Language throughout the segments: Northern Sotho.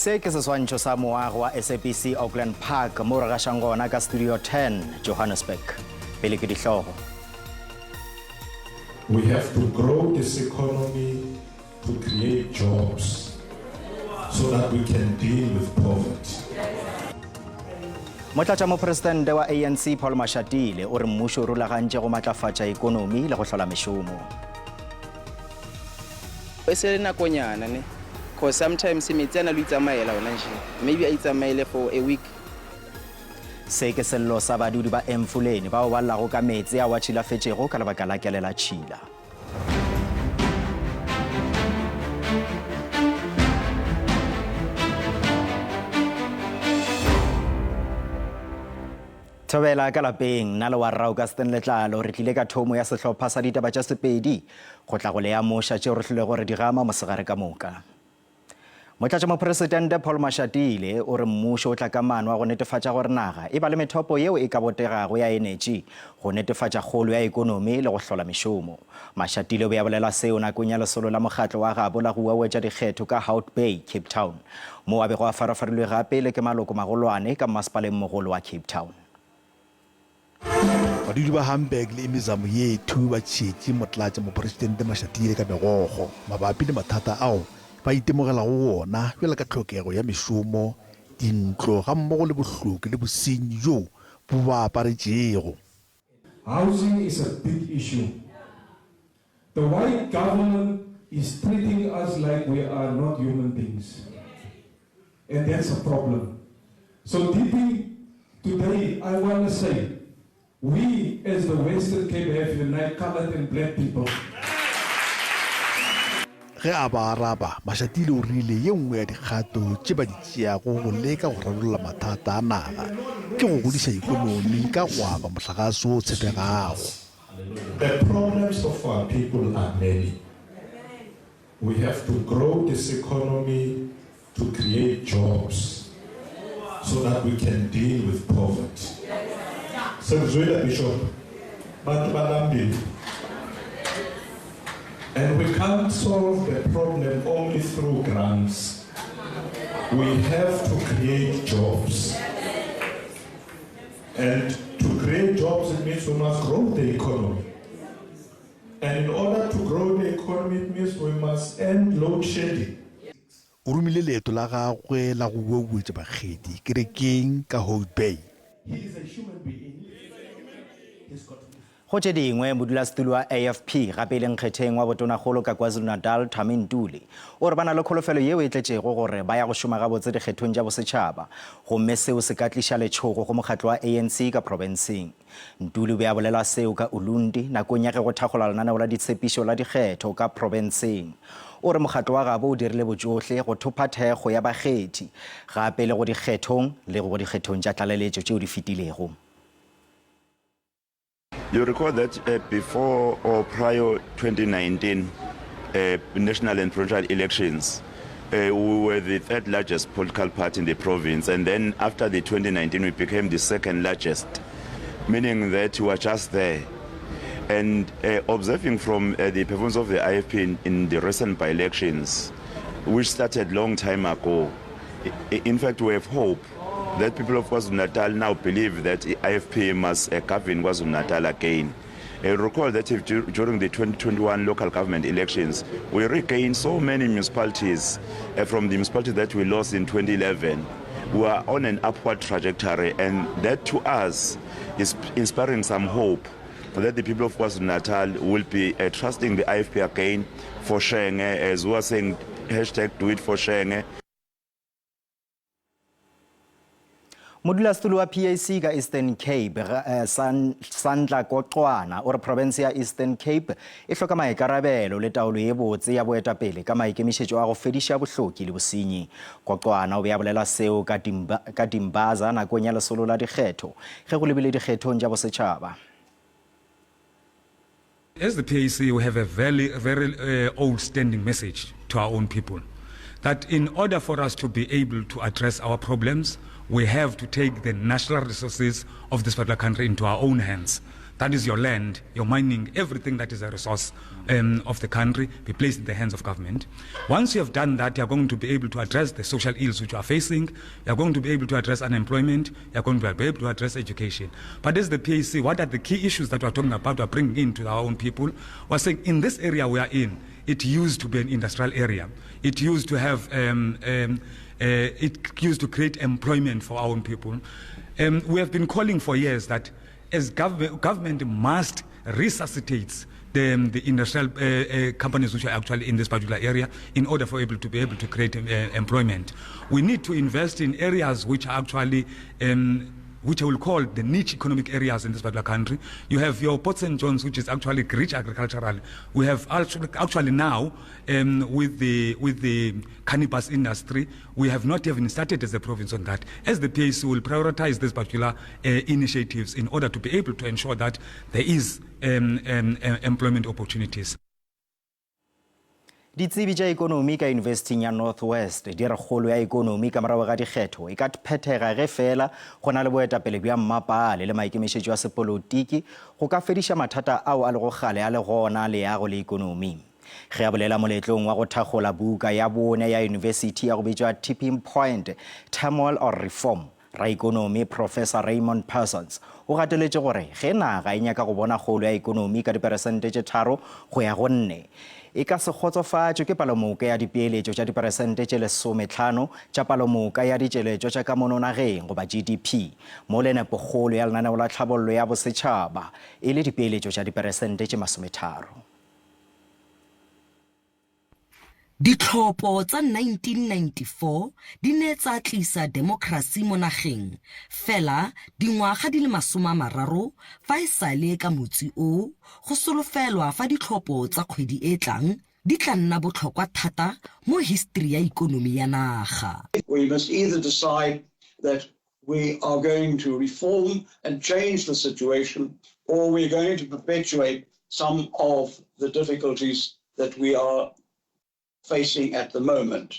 Se ke seswantšho sa moago wa SABC Auckland Park mo re gašang gona ka Studio 10, Johannesburg. Pele ke dihlogo. We have to grow this economy to create jobs so that we can deal with poverty. Motlatšamopresidente wa ANC Paul Mashatile o re mmušo o rulagantše go matlafatša ekonomi le go hlola mešomo. E se le nakonyana ne cause sometimes metsi a na le itsamaela ona nje maybe a itsamaele for a week. Se ke sello sa badudi ba Emfuleni bao ba llago ka meetse ao a tšhilafetšego ka lebaka la kelelatšhila. Thobela ka lapeng, nna le wa rra Augustine Letlalo re tlile ka thomo ya sehlopha sa ditaba tša Sepedi go tla go le amoša tšeo re hlilego re di gama mosegare ka moka. Motlatšamopresidente Paul Mashatile o re mmušo o tla ka maano a go netefatša gore naga e ba le methopo yeo e ka botegago ya enetši go netefatša kgolo ya ekonomi le go hlola mešomo. Mashatile o be a bolela seo nakong ya lesolo la mokgatlo wa gabo la go uauetša dikgetho ka Hout Bay, Cape Town, moo a bego a farafarilwe gape le ke maloko magolwane ka mmasepaleng mogolo wa Cape Town. Badudi ba Hamburg le Imizamo Yethu ba tšhetše Motlatša-Mopresidente Mashatile ka megokgo mabapi le mathata ao ba itemogelago wona bjalo ka tlhokego ya mešomo, dintlo gammogo le bohloki le bosenyi bjoo bo ba aparetšego. Housing is a big issue. The white government is treating us like we are not human beings. And that's a problem. So DP, today I want to say, we as the Western Cape have unite colored and black people. Ge a ba araba, Mashatile o rile ye nngwe ya dikgato tše ba di tšeago go leka go rarolla mathata a naga ke go godiša ikonomi ka go aba mohlagase wo o tshepegago. The problems of our people are many. We have to grow this economy to create jobs so that we can deal with poverty. Sekuzwile Bishop, bantu balambile. And we can't solve the problem only through grants. We have to create jobs. And to create jobs, it means we must grow the economy. And in order to grow the economy, it means we must end load shedding. O romile leeto la gagwe la go uauetša bakgethi kerekeng ka Hout Bay. Go tše dingwe, modulasetulo wa AFP gape e le nkgetheng wa botonakgolo ka KwaZulu-Natal, Thami Ntuli, o re ba na le kholofelo yeo e tletšego gore ba ya go šoma gabotse dikgethong tša bosetšhaba gomme seo se ka tliša letšhogo go mokgatlo wa ANC ka profenseng. Ntuli o be a bolela seo ka Ulundi nakong ya ge go thakgolwa lenaneo la ditshepišo la dikgetho ka profenseng. O re mokgatlo wa gabo o dirile botšohle go thopha thekgo ya bakgethi gape le go dikgethong le go dikgethong tša tlaleletšo tšeo di fetilego. You recall that uh, before or prior 2019 uh, national and provincial elections, uh, we were the third largest political party in the province, and then after the 2019, we became the second largest, meaning that we were just there. And uh, observing from uh, the performance of the IFP in, in the recent by-elections, which started long time ago, in fact, we have hope that people of KwaZulu-Natal now believe that IFP must uh, govern KwaZulu-Natal again. Uh, recall that if during the 2021 local government elections, we regained so many municipalities uh, from the municipalities that we lost in 2011. We are on an upward trajectory, and that to us is inspiring some hope that the people of KwaZulu-Natal will be uh, trusting the IFP again for Shenge, as we are saying, hashtag do it for Shenge. Modulasetulo wa PAC ka Eastern Cape, eh, Sandla Koqwana, o re profense ya Eastern Cape e hloka maikarabelo le taolo ye botse ya boetapele ka maikemišetšo a go fediša bohloki le bosenyi. Koqwana o be a bolela seo ka ka Dimbaza nakong ya lesolo la dikgetho ge go lebile dikgethong tša bosetšhaba. As the PAC, we have a very, very uh, old standing message to our own people that in order for us to be able to address our problems, We have to take the natural resources of this particular country into our own hands. That is your land, your mining, everything that is a resource um, of the country be placed in the hands of government. Once you have done that, you are going to be able to address the social ills which you are facing. You are going to be able to address unemployment. You are going to be able to address education. But as the PAC, what are the key issues that we are talking about, we are bringing into our own people? We are saying in this area we are in, it used to be an industrial area. It used to have, um, um, uh, it used to create employment for our own people. Um, we have been calling for years that as gov government must resuscitate the, um, the industrial uh, uh, companies which are actually in this particular area in order for able to be able to create uh, employment. We need to invest in areas which are actually um, which I will call the niche economic areas in this particular country. You have your Port St. John's, which is actually rich agricultural. We have actually now, um, with, the, with the cannabis industry, we have not even started as a province on that. As the PAC will prioritize these particular uh, initiatives in order to be able to ensure that there is um, um, employment opportunities. Ditsebi tša ekonomi ka Yunibesithing ya North West di re kgolo ya ekonomi ka morago ga dikgetho e ka phethega ge feela go na le boetapele bja mmapaale le maikemišetšo a sepolotiki go ka fediša mathata ao a lego kgale a le gona leago le ekonomi. Ge a bolela moletlong wa go thakgola buka ya bone ya yunibesithi ya go bitšwa Tipping Point, Turmoil or Reform, Raikonomi Professor Raymond Parsons o gateletše gore ge naga e nyaka go bona kgolo ya ekonomi ka diperesente tše tharo go ya go nne, e ka se kgotsofatšwe ke palomoka ya dipeeletšo tša diperesente tše lesometlhano tša palomoka ya ditšeletšo tša ka mono nageng goba GDP, mola nepokgolo ya lenaneo la tlhabollo ya bosetšhaba e le dipeeletšo tša diperesente tše masometharo. Ditlhopho tsa 1994 di ne tsa tlisa demokrasi mo nageng, fela dingwaga di le 30 fa e sale ka motsi oo, go solofelwa fa ditlhopho tsa kgwedi e e tlang di tla nna botlhokwa thata mo history ya ikonomi ya naga. We must either decide that we are going to reform and change the situation or we're going to perpetuate some of the difficulties that we are facing at the moment.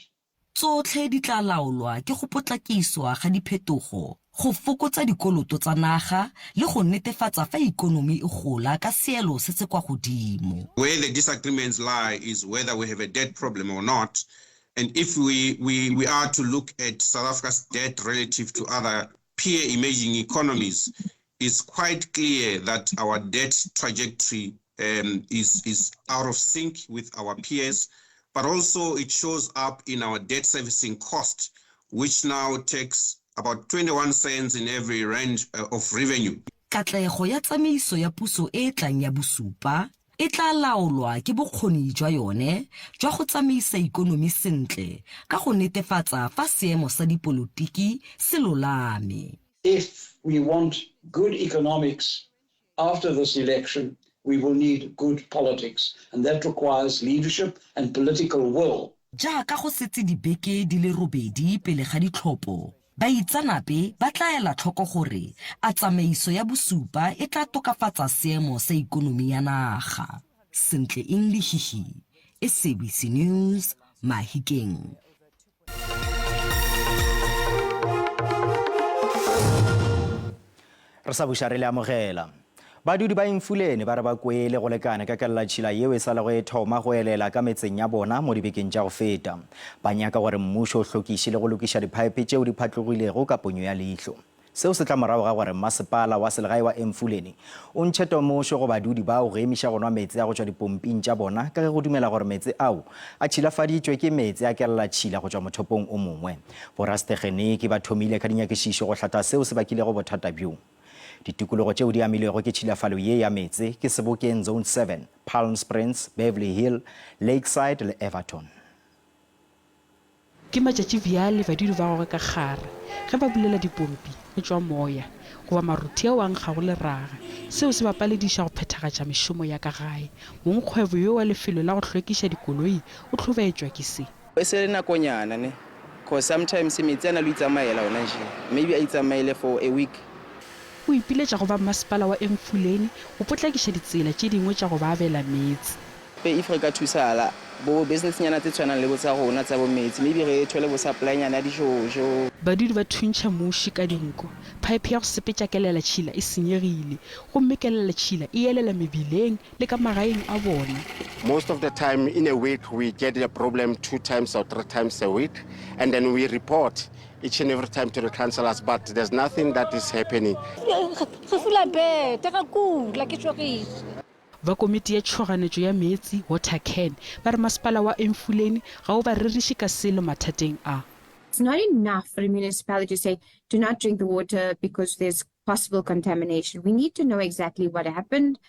Tsotlhe di tla laolwa ke go potlakiswa ga diphetogo, go fokotsa dikoloto tsa naga le go netefatsa fa ikonomi e gola ka seelo se se kwa godimo. Where the disagreements lie is whether we have a debt problem or not. And if we, we, we are to look at South Africa's debt relative to other peer emerging economies, it's quite clear that our debt trajectory um, is, is out of sync with our peers, but also it shows up in our debt servicing cost, which now takes about 21 cents in every rand uh, of revenue. Katlego ya tsamaiso ya puso e e tlang ya bosupa e tla laolwa ke bokgoni jwa yone jwa go tsamaisa ikonomi sentle ka go netefatsa fa seemo sa dipolotiki se lolame. If we want good economics after this election, we will need good politics, and that requires leadership and political will. Jaaka go setse dibeke di le robedi pele ga ditlhopho, Baitseanape ba tla ela tlhoko gore a tsamaiso ya bosupa e tla tokafatsa seemo sa ikonomi ya naga. Sentle Eng Lehihi, SABC News, Mahikeng. Re sa buša re le amogela. Badudi ba Emfuleni ba re ba kwele go lekane ka kellatšhila yeo e sa lego e thoma go elela ka metseng ya bona mo dibekeng tša go feta. Ba nyaka gore mmušo o hlokiše le go lokiša diphaephe tšeo di phatlogilego ka ponyo ya leihlo. Seo se tla morago ga gore masepala wa selegae wa Emfuleni o ntšhe tomošo go badudi bao go emiša go nwa meetse a go tšwa dipomping tša bona ka ge go dumela gore meetse ao a tšhilafaditšwe ke meetse a kellatšhila go tšwa mothopong o mongwe. Borasetegeniki ba thomile ka dinyakišišo go hlatha seo se bakilego bothata bjo. Ditikologo tšeo di amilwego ke tšhilafalo ye ya meetse ke Sebokeng Zone 7, Palm Springs, Beverly Hill, Lakeside le Everton. Ke matšatši bjale badudi ba goge ka kgara ge ba bulela dipompi go tšwa moya goba marothi ao a nkgago leraga. Seo se ba palediša go phethagatša mešomo ya ka gae. Mongkgwebo yo wa lefelo la go hlwekiša dikoloi o hlobaetšwa ke se. E se le nakonyana ne cause sometimes metsi a na le ho itsamaela ona nje maybe a itsamaele for a week. O ipiletša go ba mmasepala wa Emfuleni go potlakiša ditsela tše dingwe tša go ba abela meetse. Pe if re ka thusala Bo business nyana tse tshwanang le bo tsa rona tsa bo metsi, maybe re thole bo supply nyana ya dijojo. Badudi ba thuntšha muši ka dinko. Phaephe ya go sepetša kelelatšhila e senyegile, gomme kelelatšhila e elela mebileng le ka magaeng a bona. Most of the time in a week we get the problem 2 times or 3 times a week and then we report each and every time to the councillors but there's nothing that is happening. Re fula bete, ra kula, ke tšhogile. Ba komiti ya tšhoganetšo ya meetse, Water Can, ba re masepala wa Emfuleni ga o ba reriše ka selo mathateng a. It's not enough for a municipality to say, do not drink the water because there's possible contamination. We need to know exactly what happened.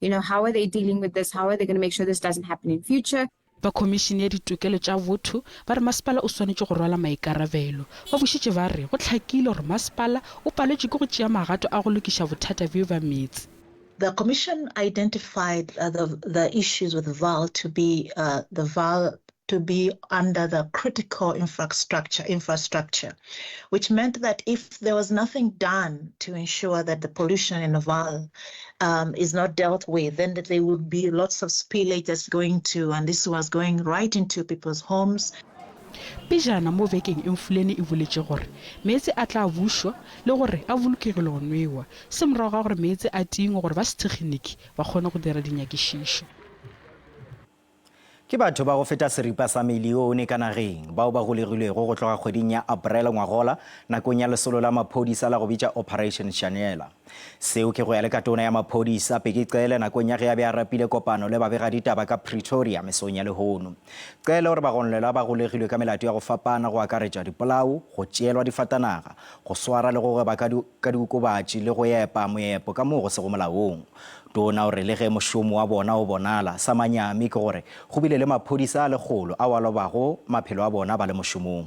You know, how are they dealing with this? How are they going to make sure this doesn't happen in future? Ba Khomišene ya Ditokelo tša Botho ba re masepala o swanetše go rwala maikarabelo. Ba bušitše ba re go hlakile gore masepala o paletšwe ke go tšea magato a go lokiša bothata bjo bja meetse. The commission identified the the issues with Vaal to be the Vaal to be under the critical infrastructure infrastructure, which meant that if there was nothing done to ensure that the pollution in Vaal um, is not dealt with, then that there would be lots of spillage that's going to, and this was going right into people's homes. Pejana mo bekeng Emfuleni e boletše gore meetse a tla bušwa le gore a bolokegile go nwewa, se morago ga gore meetse a tingwe gore ba sethekginiki ba kgone go dira dinyakišišo. Ke batho ba go feta seripa sa milione ka nageng bao ba golegilwego go tloga kgweding ya April ngwagola nakong ya lesolo la maphodisa la go bitša Operation Shanela. Seo ke go ya le ka tona ya maphodisa Bheki Cele nakong ya ge a be a rapile kopano le babegaditaba ka Pretoria mesong ya lehono. Cele o re bagonolelwa ba golegilwe ka melato ya go fapana go akaretša dipolao, go tšeelwa difatanaga, go swara le go gweba ka diokobatši le go epa moepo ka moo go sego molaong. Tona o re le ge mošomo wa bona o bonala, sa manyami ke gore go bile le maphodisa a lekgolo ao a lobago maphelo a bona ba le mošomong.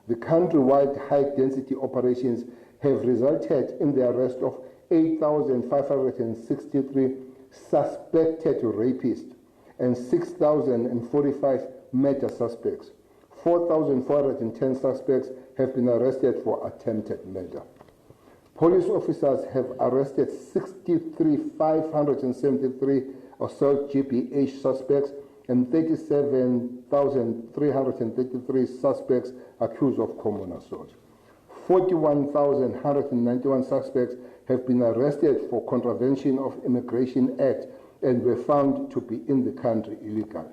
The countrywide high-density operations have resulted in the arrest of 8,563 suspected rapists and 6,045 murder suspects. 4,410 suspects have been arrested for attempted murder. Police officers have arrested 63,573 assault GBH suspects and 37,333 suspects accused of common assault. 41,191 suspects have been arrested for contravention of Immigration Act and were found to be in the country illegally.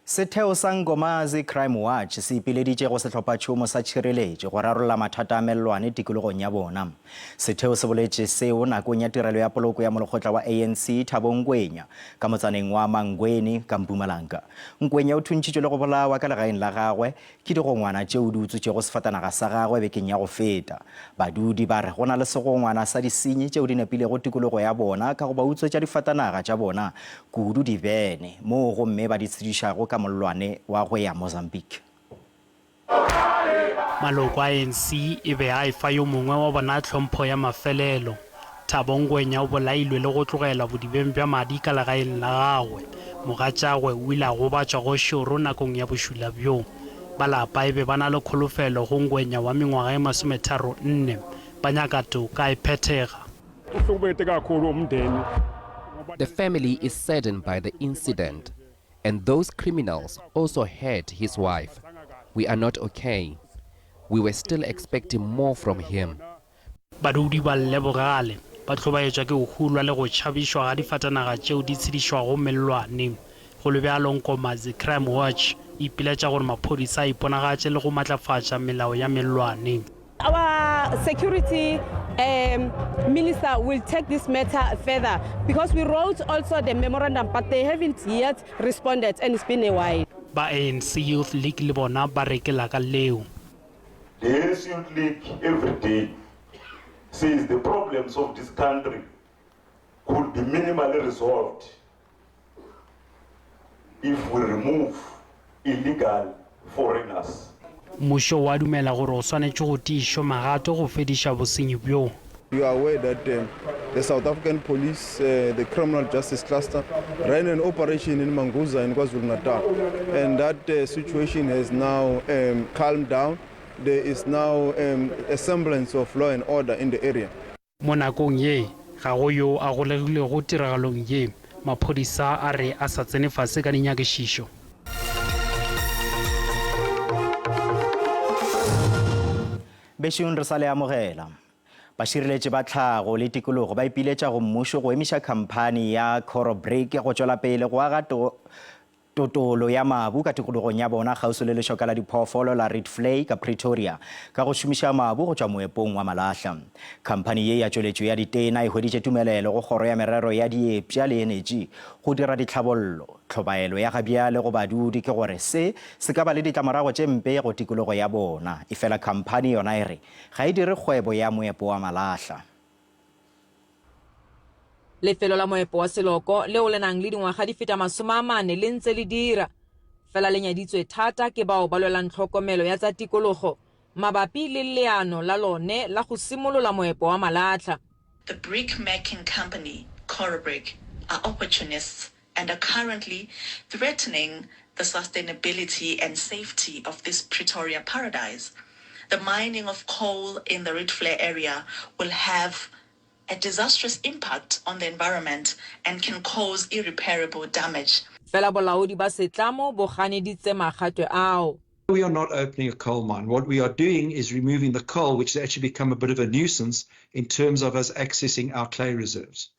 Setheo sa Nkomazi Crime Watch se ipileditše go sehlophatšhomo sa tšhireletšo go rarolla mathata a mellwane tikologong ya bona. Setheo se boletše seo nakong ya tirelo ya poloko ya molekgotla wa ANC Thabo Nkwenya ka motsaneng wa Mangweni ka Mpumalanga. Nkwenya o thuntšhitšwe le go bolawa ka legaeng la gagwe Ke digongwana tšeo di utswitšego sefatanaga sa gagwe bekeng ya go feta. Badudi ba re go na le segongwana sa disenyi tšeo di nepilego tikologo ya bona ka go ba utswetša difatanaga tša bona, kudu dibene, moo gomme ba di tshedišago ka mollwane wa go ya Mozambique. Maloko a ANC e be a efa yo mongwe wa bona tlhompho ya mafelelo. Thabo Ngwenya o bolailwe le go tlogelwa bodibeng bja madi ka legaeng la gagwe. Mogatšagwe o ile a gobatšwa go šoro nakong ya bošula bjo. Ba lapa e be ba na le kholofelo go Ngwenya wa mengwaga e masometharonne. Ba nyaka toka e phethega. The family is saddened by the incident and those criminals also hurt his wife. We are not okay. We were still expecting more from him. Badudi ba lle bogale, ba hlobaetšwa ke go hulwa le go tšhabišwa ga difatanaga tšeo di tshedišwago mellwane. Go le bjalo, Nkomazi Crime Watch e ipiletša gore maphodisa a iponagatše le go matlafatša melao ya mellwane. Our security um, minister will take this matter further because we wrote also the memorandum but they haven't yet responded and it's been a while. Ba ANC Youth League le bona ba re ke laka leo. The ANC Youth League every day says the problems of this country could be minimally resolved if we remove illegal foreigners. Mmušo o a dumela gore o swanetše go tiišo magato go fediša bosenyi bjo. You are aware that uh, the South African Police, uh, the Criminal Justice Cluster, ran an operation in Manguza in KwaZulu-Natal, and that uh, situation has now um, calmed down. There is now um, a semblance of law and order in the area. Mo nakong ye, ga go yo a golegilwego tiragalong ye. Maphodisa a re a sa tsene fase ka dinyakišišo. Bešong re sa le amogela. Bašireletši ba tlhago le tikologo ba ipiletša go mmušo go emiša khamphani ya Corobrick go tšwela pele go aga totolo ya mabu ka tikologong ya bona kgauswi le lešoka la diphoofolo la Rietvlei ka Pretoria ka go šomiša mabu go tšwa moepong wa malahla. Khamphani ye ya tšweletšo ya ditena e hweditše tumelelo go Kgoro ya Merero ya Diepša le Enetši go dira ditlhabollo. Tlhobaelo ya gabjale go badudi ke gore se se ka ba le ditlamorago tše mpe go tikologo ya bona, efela khamphani yona e re ga e dire kgwebo ya moepo wa malahla. Lefelo la moepo wa Seloko leo le nang le dingwaga di feta 40 le ntse le dira, fela le nyaditswe thata ke bao ba lwelang tlhokomelo ya tsa tikologo mabapi le leano la lone la go simolola moepo wa malatlha. The brick making company, Corobrik, are opportunists and are currently threatening the sustainability and safety of this Pretoria paradise. The mining of coal in the Rietvlei area will have a disastrous impact on the environment and can cause irreparable damage. Fela bolaodi ba setlamo bo ganeditse magatwe ao. We are not opening a coal mine. What we are doing is removing the coal, which has actually become a bit of a nuisance in terms of us accessing our clay reserves.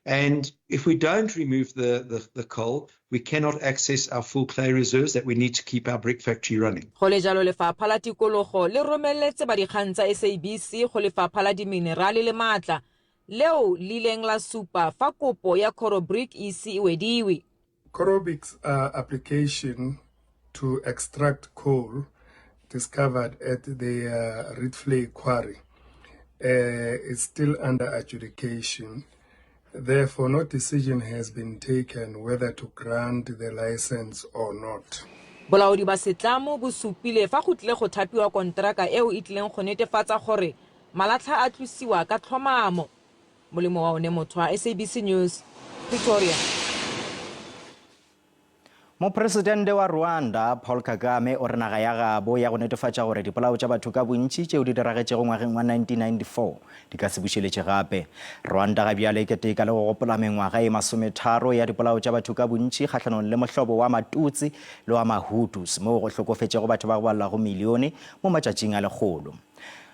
And if we don't remove the, the, the coal, we cannot access our full clay reserves that we need to keep our brick factory running. Go le jalo Lefapha la Tikologo le romeletse ba dikgang tsa SABC go Lefapha la Diminerale le Maatla leo le ileng la supa fa kopo ya Corobrick e ise e wediwe. Corobrick's uh, application to extract coal discovered at the uh, Rietvlei quarry uh, is still under adjudication. Therefore, no decision has been taken whether to grant the license or not. Bolaodi ba setlamo bo supile fa go tlile go thapiwa konteraka eo e tlileng go netefatsa gore malatlha a tlosiwa ka tlhomamo. Molemo wa one Mothwa, SABC News, Pretoria. Mopresidente wa Rwanda, Paul Kagame, o re naga ya gabo ya go netefatša gore dipolao tša batho ka bontši tšeo di diragetšego ngwageng wa 1994 di ka se bušeletše gape. Rwanda ga bjale e keteka le go gopola mengwaga e masometharo ya dipolao tša batho ka bontši kgahlanong le mohlobo wa Matutsi le wa Mahutus moo go hlokofetšego batho ba go balelwago milione mo matšatšing a lekgolo.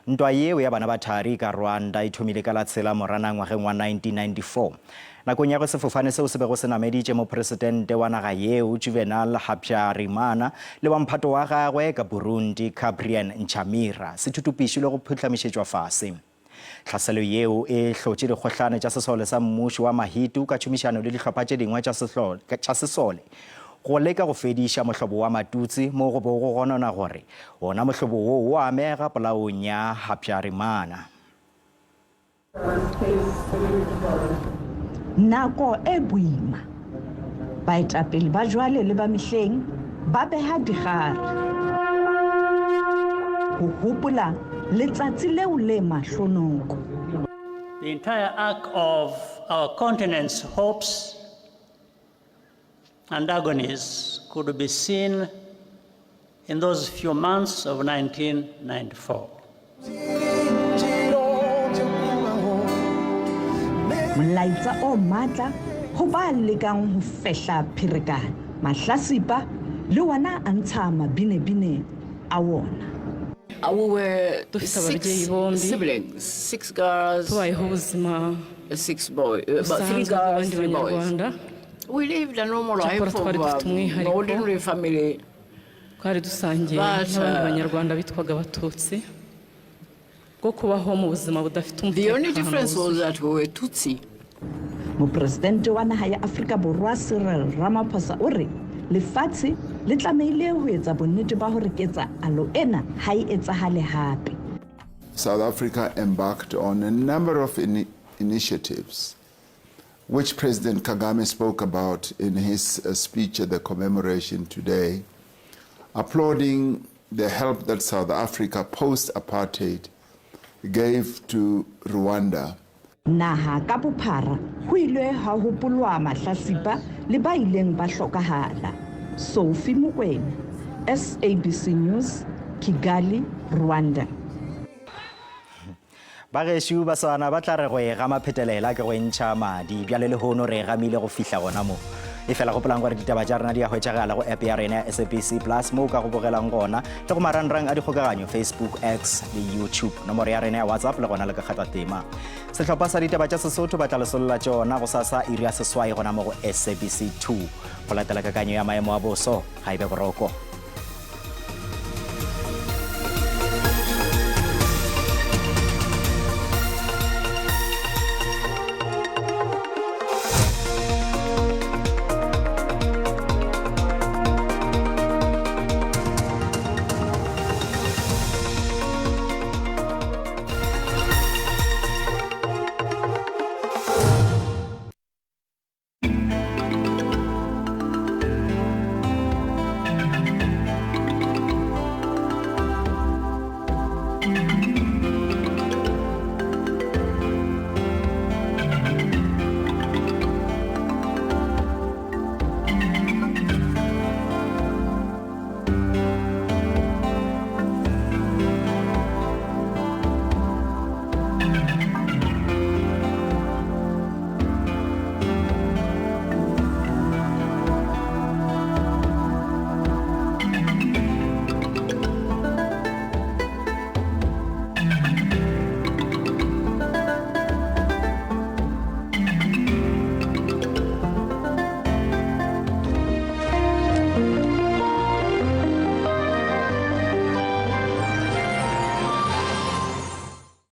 Ntwa yeo ya bana ba thari ka Rwanda e thomile ka la tshela Moranang ngwageng wa 1994. Nakong ya ge sefofane seo se bego se nameditše mopresidente wa naga yeo, Juvenal Habyarimana, le wa mphato wa gagwe ka Burundi, Cyprien Ntamira, se thutupišilwe go phuhlamišetšwa fase. Tlhaselo yeo e hlotše dikgohlano tša sesole sa mmušo wa Mahutu ka tšhomišano le dihlopha tše dingwe tša sesole go leka go fediša mohlobo wa Matutsi mo go bego go gononwa gore wona mohlobo woo o amega polaong ya Habyarimana. Nako e boima. Baetapele ba jwale le ba mehleng ba beha digare ho hopola letsatsi leo le mahlonoko. The entire arc of our continent's hopes and agonies could be seen in those few months of 1994. Molaetsa o matla ho ba lekang ho fehla pherekano. Mahlasipa le wona a ntsha mabinebine a wona. Uh, we were Dufite six ababyeyi bombi siblings, six girls, tubayeho ubuzima six boys, uh, but three busanzwe girls, bw'abandi three boys. banyarwanda We lived a normal life cyakora of twari dufite um, umwihariko ordinary family, twari dusangiye but n'abandi uh, banyarwanda bitwaga abatutsi bwo kubaho mu buzima budafite the only umutekano difference was wuzuye that we were Tutsi. Mopresidente wa naha ya Afrika Borwa Cyril Ramaphosa o re lefatshe le tlamehile ho etsa bonnete ba hore ketsahalo ena ha e etsahale hape. South Africa embarked on a number of in initiatives, which President Kagame spoke about in his uh, speech at the commemoration today, applauding the help that South Africa post apartheid gave to Rwanda. Naha ka bophara ho ile ha hopolwa mahlasipa le ba ileng ba hlokahala. Sophie Mokoena, SABC News, Kigali, Rwanda. Bagešo baswana ba tla re go e gama phetelela ke go e ntšha madi. Bjale lehono re e gamile go fihla gona mo. Efela gopolang gore ditaba tša rena di a hwetšagala go app ya rena ya SABC Plus mo o ka go bogelang gona le go marangrang a dikgokaganyo Facebook, X le YouTube. Nomoro ya rena ya WhatsApp le gona le ka kgatha tema. Sehlopha sa ditaba tša Sesotho ba tla le solola tšona gosasa iri ya seswai gona mo go SABC 2. Go latela kakanyo ya maemo a boso, ga e be boroko.